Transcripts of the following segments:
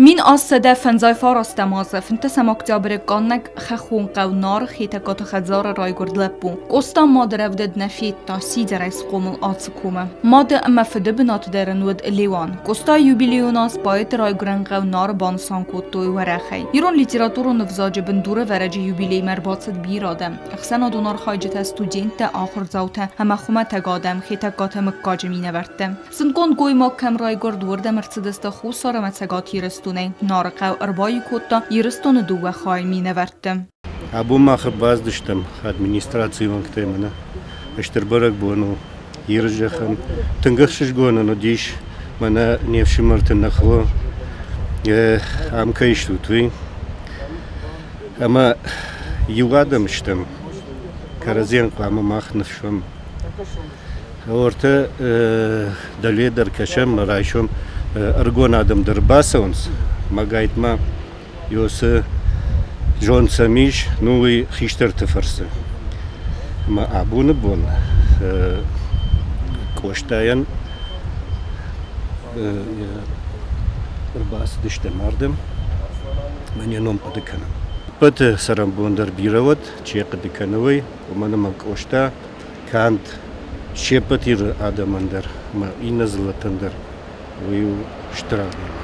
1859 азы 15 октябры къаннӕг хӕххон хъӕу Нары Хетӕгкаты хӕдзары райгуырд лӕппу. Къоста мады рӕвдыд нӕ федта, сидзӕрӕй схъомыл ацы комы. Мады ӕмӕ фыды бынаты дӕр ын уыд Леуан. Къостайы юбилейон аз поэты райгуырӕн хъӕу Нары банысан кодтой уӕрӕхӕй. Ирон литературон ӕвзаджы бындурӕвӕрӕджы юбилеймӕ ӕрбацыд бирӕ адӕм. Ӕхсӕнадон архайджытӕ, студенттӕ, ахуырдзаутӕ ӕмӕ хуымӕтӕг адӕм Хетӕгкаты мыггаджы минӕвӕрттӕ. Зындгонд гоймаг кӕм райгуырд, уырдӕм ӕрцыдысты Хуссар ӕмӕ Цӕгат Ирыстонӕй. Нарыхъӕу ӕрбаиу кодта Ирыстоны дыууӕ хайы минӕвӕртты. Абон мах ӕрбацыдыстӕм администрацийы уӕнгтӕй мӕнӕ стыр бӕрӕгбон у Иры зӕххӕн. Тынг ӕхсызгон ын уыдис мӕнӕ не фсымӕрты ныхлы ам кӕй стут, уый. Ӕмӕ иу адӕм стӕм, кӕрӕдзийӕн хъуамӕ мах ныфсӕм. Ортӕ дӕле дӕр кӕсӕм, райсом ӕрыгон адӕм дӕр бацӕуынц. Мӕ Ёсы зонд сӕм ис, ну уый хистӕрты фӕрцы. Ӕмӕ абоны бон Къостайӕн ӕрбацыдыстӕм ардӕм, мӕн йӕ ном хъуыды кӕнӕм. Ӕппӕты цӕрӕнбон дӕр бирӕ уӕд, чи хъуыды кӕны уый, уымӕн ӕмӕ Къоста канд се ппӕт Иры адӕмӕн дӕр ӕмӕ иннӕ дзыллӕтӕн дӕр уый у стыр адӕймаг.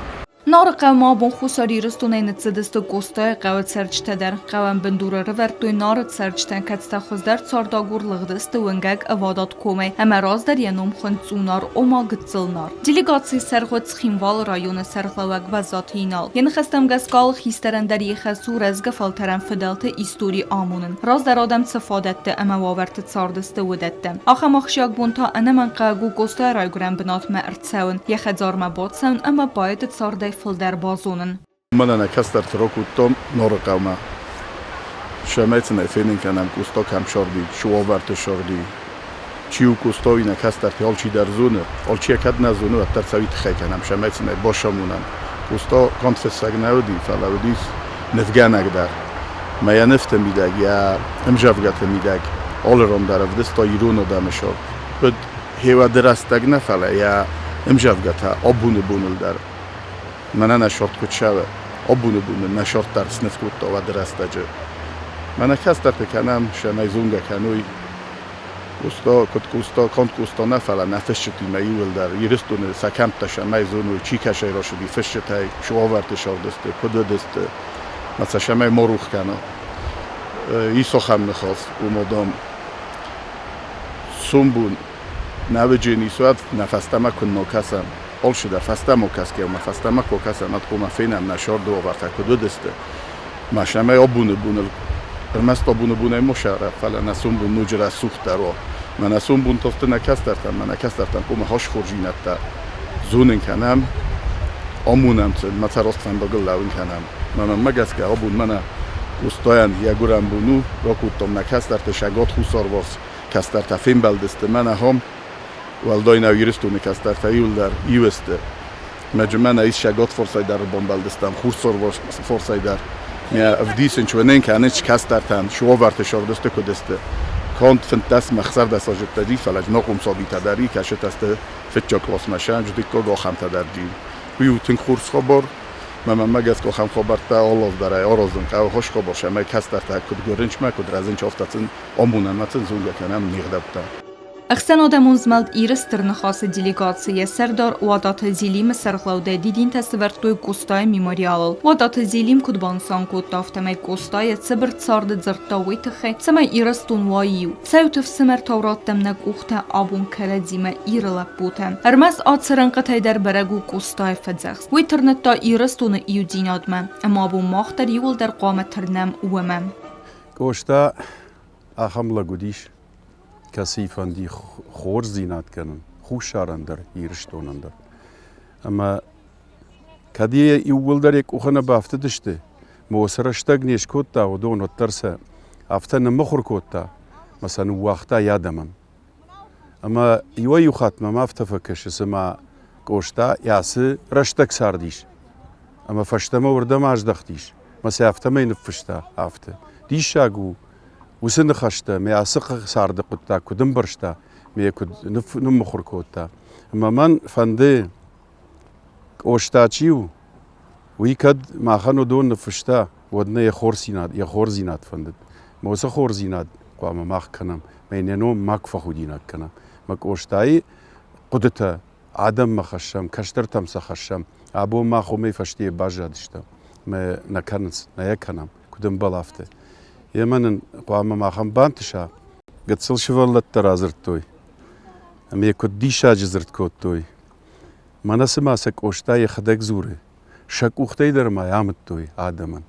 Нарыхъӕумӕ абон Хуссар Ирыстонӕй ныццыдысты Къостайы хъӕуы цӕрджытӕ дӕр. Хъӕуӕн бындур ӕрӕвӕрдтой Нары цӕрджытӕн, кӕцытӕ хуыздӕр цардагур лыгъдысты уынгӕг ӕвадат комӕй ӕмӕ раздӕр йӕ ном хуынд Цъунар, ома Гыццыл Нар. Делегацийы сӕргъ уыд Цхинвалы районы сӕргълӕууӕг Бӕззаты Инал. Йӕ ныхӕстӕм гӕсгӕ алы хистӕрӕн дӕр йӕ хӕс у рӕзгӕ фӕлтӕрӕн фыдӕлты истори амонын. Раздӕр адӕм цы фадӕтты ӕмӕ уавӕрты цардысты, уыдӕттӕ. Ахӕм ахсджиаг бон та ӕнӕмӕнгхъӕуӕг у Къостайы райгуырӕн бынатмӕ ӕрцӕуын, йӕ хӕдзармӕ бацӕуын ӕмӕ поэты цардӕй фылдӕр базонын. Мӕнӕ нӕ кӕстӕрты ракодтам Нарыхъӕумӕ. Цӕмӕй сын ӕй фенын кӕнӕм, Къоста кӕм царди, цы уавӕрты царди. Чи у Къоста, уый нӕ кӕстӕртӕй алчидӕр зоны. Алчи йӕ кӕд нӕ зоны, уӕддӕр сӕ уый тыххӕй кӕнӕм, цӕмӕй сын ӕй басамонӕм. Къоста канд фыссӕг нӕ уыди, фӕлӕ уыдис нывгӕнӕг дӕр. Мӕ йӕ нывты мидӕг, йӕ ӕмзӕвгӕты мидӕг алы ран дӕр ӕвдыста ирон адӕмы сӕр. Куыд хеуӕды рӕстӕг нӕ, фӕлӕ йӕ ӕмзӕвгӕтӕ абоны боныл дӕр мӕнӕ нӕ сорт куыд цӕуы, абоны бон нӕ сорт дӕр сныв кодта уӕды рӕстӕджы. Мӕнӕ кӕстӕрты кӕнӕм, сӕмӕй зонгӕ кӕной. Къоста, куыд Къоста, канд Къоста нӕ, фӕлӕ нӕ фысджытимӕ иууылдӕр Ирыстоны сӕ кӕмттӕ сӕмӕй зоной, чи кӕсӕй рацыди фысджытӕй, цы уавӕрты сӕрдысты, куыд уыдысты, мӕ сӕ сӕмӕй ма рух кӕна. Ис ахӕм ныхас, ома, дам, сомбон нӕуӕджы ницуат нӕ фӕстӕмӕ куыннӕ кӕсӕм. Алчидӕр фӕстӕмӕ кӕсгӕ ӕмӕ фӕстӕмӕ куы кӕсӕм, уӕд хъуамӕ фенӕм, нӕ сӕрды уавӕртӕ куыд уыдысты. Ма сӕмӕй абоны боныл ӕрмӕст абоны бонӕй ма сӕрӕ, фӕлӕ нӕ сомбон ноджы рӕсугъддӕр уа. Мӕнӕ сомбон тохты нӕ кӕстӕртӕн, мӕнӕ кӕстӕртӕн хъуамӕ хӕс хорздзинӕдтӕ зонын кӕнӕм, амонӕм сын, мӕ сӕ раст фӕндагыл лӕууын кӕнӕм. Мӕнмӕ гӕсгӕ абон мӕнӕ Къостайӕн йӕ гуырӕн бон у, ракодтам нӕ кӕстӕрты сӕгат хуссарварс кӕстӕртӕ фембӕлдысты мӕнӕ ахӕм уӕлдай нӕу Ирыстоны кӕстӕртӕ иуылдӕр иу сты. Мӕджы мӕнӕ ис сӕгат форсӕй дӕр бамбӕлдыстӕм, хуссар форсӕй дӕр. Мӕ ӕвдисын чуынын кӕнынц кӕстӕртӕн, суавӕрты сӕрдысты куыд сты. Канд 15 мӕ 16 азы дӕр фӕлӕ знаком сабитӕ дӕр и, кӕсытӕ сты фыццаг классмӕ сӕ дыккаг ахӕмтӕ дӕр ди. Уый у тынг хорз хабар. Мӕнмӕ гӕсгӕ ахӕм хабӕрттӕ алы дӕр аразын хъӕуы хорз хабар, цӕмӕй кӕстӕртӕ куыд гуырынчмӕ, куыд рӕзынч, афтӕ сын амонӕн ӕмӕ сын зонгӕ кӕнӕм не гъдӕуттӕ. Ӕхсӕнадӕмон змӕлд Иры Стыр Ныхасы делегаци йӕ сӕрдар Уататы Зелимы сӕргълӕудӕй дидинтӕ сӕвӕрдтой Къостайы мемориалыл. Уататы Зелим куыд банысан кодта, афтӕмӕй Къоста йӕ цыбыр царды дзырдта уый тыххӕй, цӕмӕй Ирыстон уа иу. Цӕут ӕфсымӕртау раттӕм нӕ къухтӕ абон кӕрӕдзимӕ Иры лӕппутӕ. Ӕрмӕст ацы рӕнхъытӕй дӕр бӕрӕг у Къостайы фӕдзӕхст. Уый тырныдта Ирыстоны иудзинадмӕ, ӕмӕ абон мах дӕр иууылдӕр хъуамӕ тырнӕм уымӕ. Къоста ахӕм лӕг уыдис, кӕцыйы фӕнди хорздзинад кӕнын Хуссарӕн дӕр, Ирыстонӕн дӕр. Ӕмӕ кӕд йӕ иууылдӕр йӕ къухы нӕ бафтыдысты, ӕмӕ уыцы рӕстӕг не скодта, уыдон уӕддӕр сӕ афтӕ ныммыхуыр кодта ӕмӕ сӕ ныууагъта йӕ адӕмӕн. Ӕмӕ иуӕй-иу хатт мӕм афтӕ фӕкӕсы, цыма Къоста ацы рӕстӕг цардис ӕмӕ фӕстӕмӕ уырдӕм аздӕхтис, ӕмӕ сӕ афтӕмӕй ныффыста, афтӕ. Диссаг у, уыцы ныхӕстӕ мӕ ацы царды хъуыддаг куыд ӕмбӕрста, мӕ куыд ныммыхуыр кодта. Ӕмӕ мӕн фӕнды, Къоста чи у, Уый кӕд махӕн уыдон ныффыста, уӕд нӕ йӕ хорздзинад, йӕ хорздзинад фӕндыд. Мӕ уыцы хорздзинад хъуамӕ мах кӕнӕм, мӕ йын йӕ ном макуы фӕхудинаг кӕнӕм. Мӕ Къостайы хъуыдытӕ адӕммӕ хӕссӕм, кӕстӕртӕм сӕ хӕссӕм. Абон мах уымӕй фӕстейы баззадыстӕм. Мӕ нӕ кӕнынц, нӕ йӕ кӕнӕм, куыд ӕмбӕлы, афтӕ. Емӕ нын хъуамӕ махӕн бантыса. Гыццыл сывӕллӕттӕ радзырдтой ӕмӕ куыд диссаджы дзырд кодтой. Мӕнӕ цыма сӕ Къоста йӕхӕдӕг дзуры, сӕ къухтӕй дӕр ма амыдтой адӕмӕн.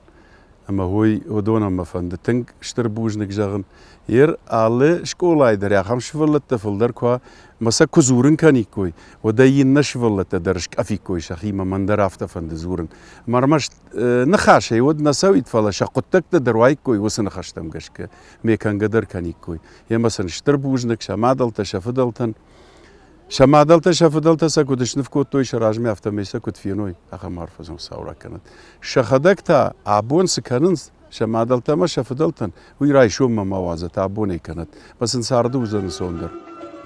Ӕмӕ уый уыдонӕн мӕ фӕнды тынг стыр бузныг зӕгъын. Ер алы скъолайы дӕр ахӕм сывӕллӕттӕ фылдӕр куы уа, ӕмӕ сӕ куы дзурын кӕниккой, уӕд ӕй иннӕ сывӕллӕттӕ дӕр скъӕфиккой сӕхимӕ, мӕн дӕр афтӕ фӕнды дзурын. Ӕмӕ ӕрмӕст ныхасӕй уӕд нӕ цӕуид, фӕлӕ сӕ хъуыддӕгтӕ дӕр уаиккой уыцы ныхӕстӕм гӕсгӕ, ме кӕнгӕ дӕр кӕниккой. Емӕ сын стыр бузныг сӕ мадӕлтӕ, сӕ фыдӕлтӕн. Сӕ мадӕлтӕ, сӕ фыдӕлтӕ сӕ куыд сныв кодтой сӕ размӕ, афтӕмӕй сӕ куыд феной, ахӕм арфӕ сын Хуыцау ракӕнӕд. Сӕхӕдӕг та абон цы кӕнынц, сӕ мадӕлтӕ ӕмӕ сӕ фыдӕлтӕн, уый райсоммӕ ма уадзӕт, абонӕй кӕнӕд. Мӕ сын царды уыдзӕн ӕнцондӕр.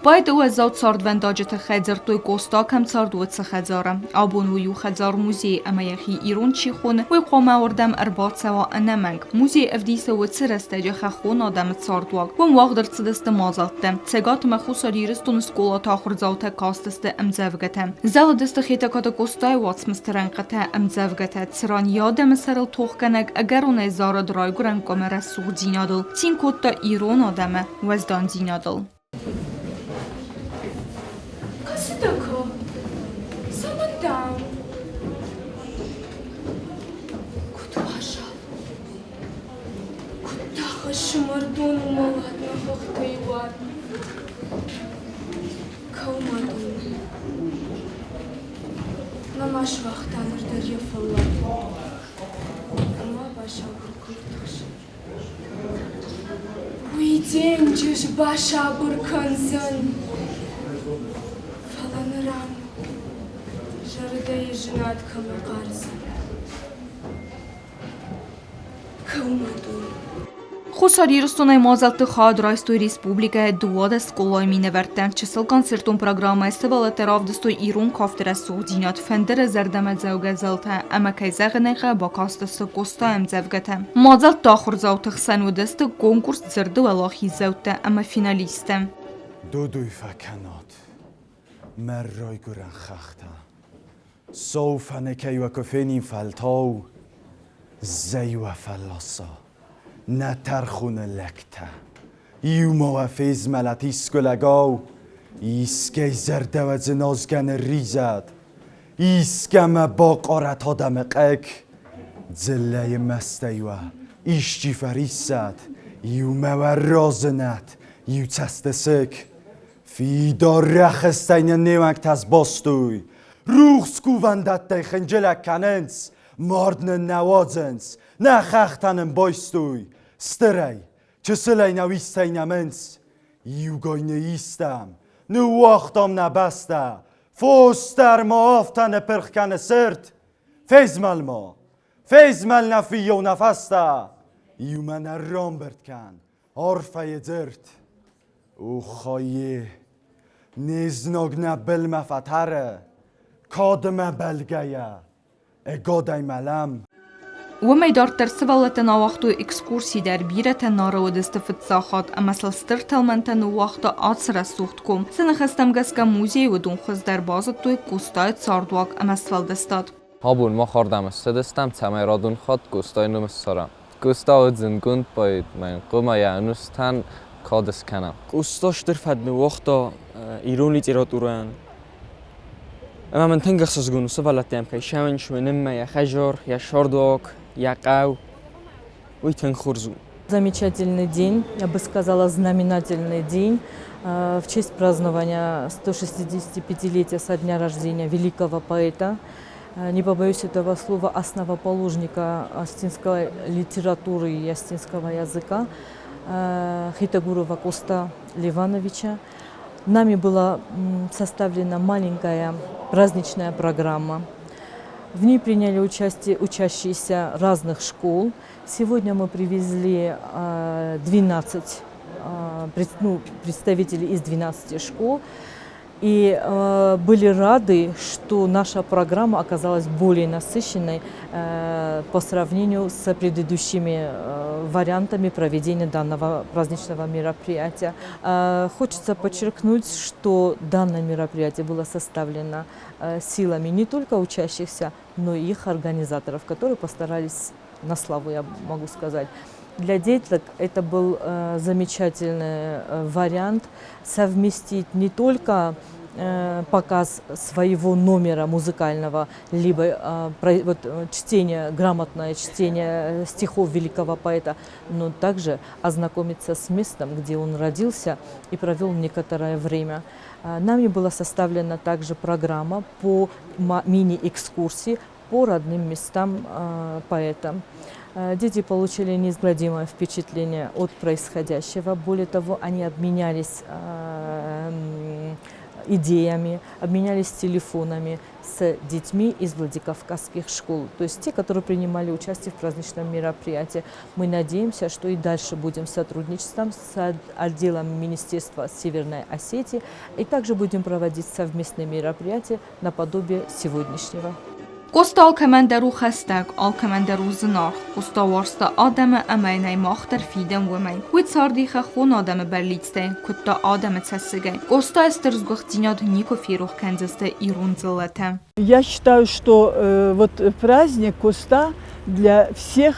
Поэты уӕззау цардвӕндаджы тыххӕй дзырдтой Къоста кӕм цард, уыцы хӕдзары. Абон уый у хӕдзар-музей ӕмӕ йӕхи ирон чи хоны, уый хъуамӕ уырдӕм ӕрбацӕуа ӕнӕмӕнг. Музей ӕвдисы уыцы рӕстӕджы хӕххон адӕмы цардуаг. Уым уагъд ӕрцыдысты мадзӕлттӕ. Цӕгат ӕмӕ Хуссар Ирыстоны скъолаты ахуырдзаутӕ кастысты ӕмдзӕвгӕтӕ. Зӕлыдысты Хетӕгкаты Къостайы уацмысты рӕнхъытӕ, ӕмдзӕвгӕтӕ, цыран йӕ адӕмы сӕрыл тохгӕнӕг ӕгӕронӕй зарыд райгуырӕн къуымы рӕсугъддзинадыл, цин кодта ирон адӕмы уӕздандзинадыл. Кӕцы дӕ кӕ? Цӕмӕн дӕм? Куыд уазал, куыд та хӕссы мӕрдон уымӕлад нӕ хӕхтӕй уад. Кӕуы дон. Нӕма суагъта ныр дӕр йӕ фӕллад. Ӕмӕ басабыр куырд хсӕн. Уый денджыз басабыр кӕндзӕн, фӕлӕ ныр ам зӕрдӕйы зынад кӕмӕ хъардзӕн? Кӕуы дон. Хуссар Ирыстонӕй мадзӕлтты хайад райстой республикӕйы 12 скъолайы минӕвӕрттӕ. Чысыл концертон программӕйы сывӕллӕттӕ равдыстой ирон кафты рӕсугъддзинад, фӕндыры зӕрдӕмӕдзӕугӕ зӕлтӕ ӕмӕ, кӕй зӕгъын ӕй хъӕуы, бакастысты Къостайы ӕмдзӕвгӕтӕ. Мадзӕлтты ахуырдзауты хсӕн уыдысты конкурс дзырды уӕлахиздзӕуттӕ ӕмӕ финалисттӕ. Додой фӕкӕнат, мӕ райгуырӕн хӕхтӕ. Соуфӕне кӕй уӕ куы фенин фӕлтау, зӕй уӕ фӕлласа, нӕ тӕрхоны лӕгтӕ. Иумӕ уӕ фезмӕлӕт искуы лӕгау, искӕй зӕрдӕ уӕ дзыназгӕ нырризӕд, искӕмӕ бакъарӕт адӕмы къӕг, дзыллӕйы мӕстӕй уӕ исчи фӕриссӕд, иумӕ уӕ разынӕд иу цӕстысыг. Фидар рӕхыстӕй нын не уӕнгтӕ сбастой, рухс кувӕндӕттӕй хынджылӕг кӕнынц, мард нын нӕ уадзынц, нӕ хӕхтӕ нын байстой, стырӕй, чысылӕй нӕ уистӕй нӕмынц. Иугай ныйистам, ныууагътам нӕ бӕстӕ, фос дӕр ма афтӕ ныпырх кӕны цырд. Фезмӕл ма, фезмӕл нӕ фыййау нӕ фӕстӕ, иумӕ нӕ рамбырд кӕн, арфӕйы дзырд. Охайе, не знаг нӕ былмӕ фӕтӕры, кадмӕ бӕлгӕйӕ, ӕгадӕй мӕлӕм. Уымӕй дарддӕр сывӕллӕттӕн ауагътой экскурси дӕр, бирӕтӕ Нары уыдысты фыццаг хатт ӕмӕ сыл стыр тӕлмӕнтӕ ныууагъта ацы рӕсугъд ком. Сӕ ныхӕстӕм гӕсгӕ музейы уыдон хуыздӕр базыдтой Къостайы цардуаг ӕмӕ сфӕлдыстад. Абон мах ардӕм ссыдыстӕм, цӕмӕй радон хатт Къостайы ном ссарӕм. Къоста уыд зындгонд поэт, мӕн хъуамӕ йӕ ӕнустӕн кад скӕна. Къоста стыр фӕд ныууагъта ирон литературӕйӕн. Ӕмӕ мын тынг ӕхсызгон у сывӕллӕттӕм кӕй сӕуынц уынынмӕ йӕ хӕдзар, йӕ сӕрдуаг, йӕ хъӕу. Уый тынг хорз у. Замечательный день, я бы сказала, знаменательный день в честь празднования 165-летия со дня рождения великого поэта, не побоюсь этого слова, основоположника осетинской литературы и осетинского языка Хетагурова Коста Ливановича. Нами была составлена маленькая праздничная программа. В ней приняли участие учащиеся разных школ. Сегодня мы привезли 12 ну, представителей из 12 школ. И были рады, что наша программа оказалась более насыщенной по сравнению с предыдущими вариантами проведения данного праздничного мероприятия. Хочется подчеркнуть, что данное мероприятие было составлено силами не только учащихся, но и их организаторов, которые постарались на славу, я могу сказать. Для деток это был замечательный вариант совместить не только показ своего номера музыкального, либо вот, чтение, грамотное чтение стихов великого поэта, но также ознакомиться с местом, где он родился и провел некоторое время. Нами была составлена также программа по мини-экскурсии по родным местам поэта. Дети получили неизгладимое впечатление от происходящего. Более того, они обменялись идеями, обменялись телефонами с детьми из владикавказских школ, то есть те, которые принимали участие в праздничном мероприятии. Мы надеемся, что и дальше будем сотрудничать с отделом Министерства Северной Осетии и также будем проводить совместные мероприятия наподобие сегодняшнего. Къоста алкӕмӕн дӕр у хӕстӕг, алкӕмӕн дӕр у зынаргъ. Къоста уарзта адӕмы ӕмӕ йын ӕй мах дӕр фидӕм уымӕй. Уый царди хӕххон адӕмы бӕллицтӕй, куыдта адӕмы цӕссыгӕй. Къостайы стыр сгуыхтдзинад никуы ферох кӕндзысты ирон дзыллӕтӕ. Я считаю, что вот праздник Коста для всех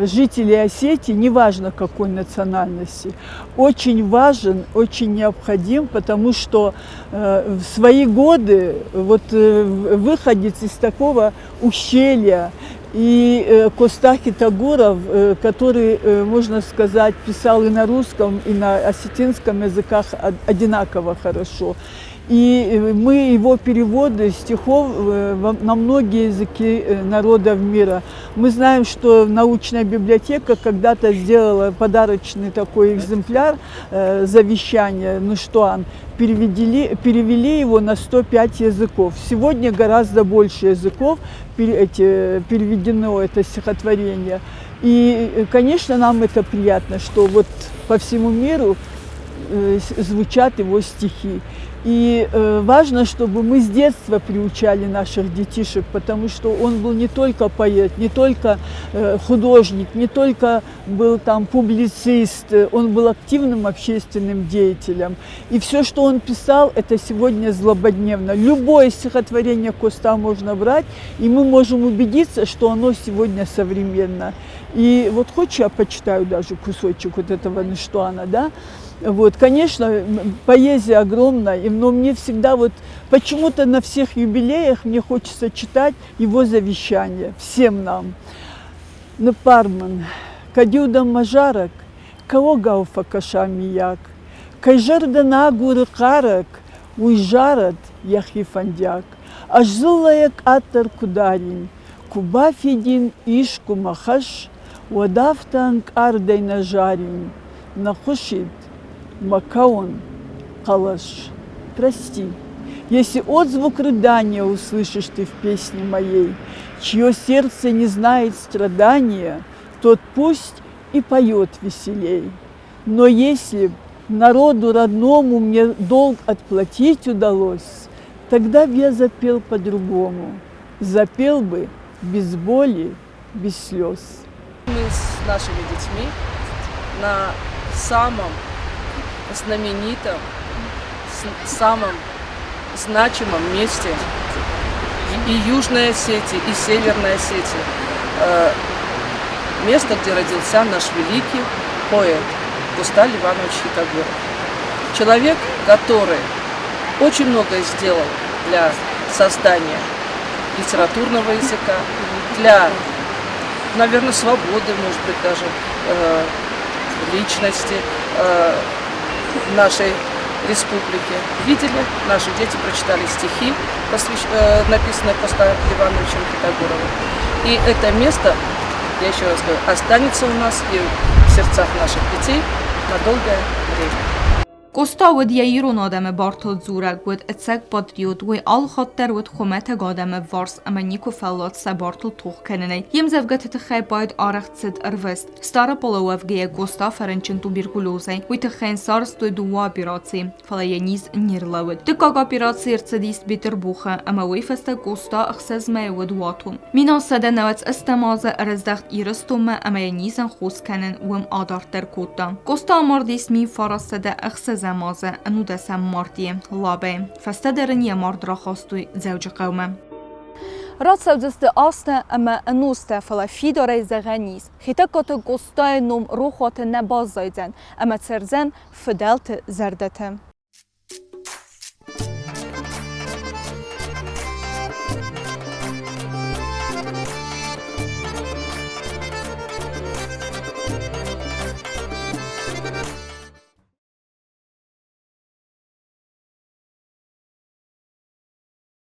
жителей Осетии, неважно какой национальности, очень важен, очень необходим, потому что в свои годы вот выходец из такого ущелья, и Коста Хетагуров, который, можно сказать, писал и на русском, и на осетинском языках одинаково хорошо. И мы его переводы стихов на многие языки народов мира. Мы знаем, что научная библиотека когда-то сделала подарочный такой экземпляр завещания Ныштуан, перевели его на 105 языков. Сегодня гораздо больше языков переведено это стихотворение. И, конечно, нам это приятно, что вот по всему миру звучат его стихи. И важно, чтобы мы с детства приучали наших детишек, потому что он был не только поэт, не только художник, не только был там публицист, он был активным общественным деятелем. И все, что он писал, это сегодня злободневно. Любое стихотворение Коста можно брать, и мы можем убедиться, что оно сегодня современно. И вот хочешь, я почитаю даже кусочек вот этого Ныштуана, да? Вот, конечно, поэзия огромная, но мне всегда вот почему-то на всех юбилеях мне хочется читать его завещание всем нам. Ныббар мын, кӕд-иу дӕм мӕ зарӕг, кӕуӕгау фӕкӕса миййаг, кӕй зӕрдӕ нӕ агуры хъарӕг, уый зарӕд йӕхи фӕндиаг. Ӕз дзыллӕйӕ къаддӕр куы дарин, куы бафидин искуы мӕ хӕс, уӕд афтӕ ӕнкъардӕй нӕ зарин, нӕ хъуысид мӕ кӕуын хъӕлӕс. Прости, если отзвук рыдания услышишь ты в песне моей, чье сердце не знает страдания, тот пусть и поет веселей. Но если б народу родному мне долг отплатить удалось, тогда б я запел по-другому, запел бы без боли, без слез. Мы с нашими детьми на самом знаменитом, самом значимом месте и Южной Осетии, и Северной Осетии. Место, где родился наш великий поэт Коста Леванович Хетагуров. Человек, который очень многое сделал для создания литературного языка, для, наверное, свободы, может быть, даже личности нашей республики. Видели, наши дети прочитали стихи, написанные Коста Левановичем Хетагуровым. И это место, я еще раз говорю, останется у нас и в сердцах наших детей на долгое время. Къоста уыд йӕ ирон адӕмы бартыл дзурӕг, уыд ӕцӕг патриот, уый алыхатт дӕр уыд хуымӕтӕг адӕмы ӕвварс ӕмӕ никуы фӕллад сӕ бартыл тох кӕнынӕй. Йе мдзӕвгӕты тыххӕй поэт арӕх цыд ӕрвыст. Стъараполы уӕвгӕйӕ Къоста фӕрынчын туберкулезӕй, уый тыххӕй йын сарӕзтой дыууӕ операцийы, фӕлӕ йӕ низ не рлӕууыд. Дыккаг операци ӕрцыдис Бетъырбухы, ӕмӕ уый фӕстӕ Къоста ӕхсӕз мӕйы уыд уатон. 1198 азы ӕрӕздӕхт Ирыстонмӕ ӕмӕ йӕ низӕн хос кӕнын уым адарддӕр кодта. Къоста амардис 1906 азы ӕнудӕсӕм мартъийы Лабӕйы. Фӕстӕдӕр ын йӕ мард рахастой Дзӕуджыхъӕумӕ. Рацӕудзысты азтӕ ӕмӕ ӕнустӕ, фӕлӕ фидарӕй зӕгъӕн ис, Хетӕгкаты Къостайы ном рохуаты нӕ баззайдзӕн ӕмӕ цӕрдзӕн фыдӕлты зӕрдӕты.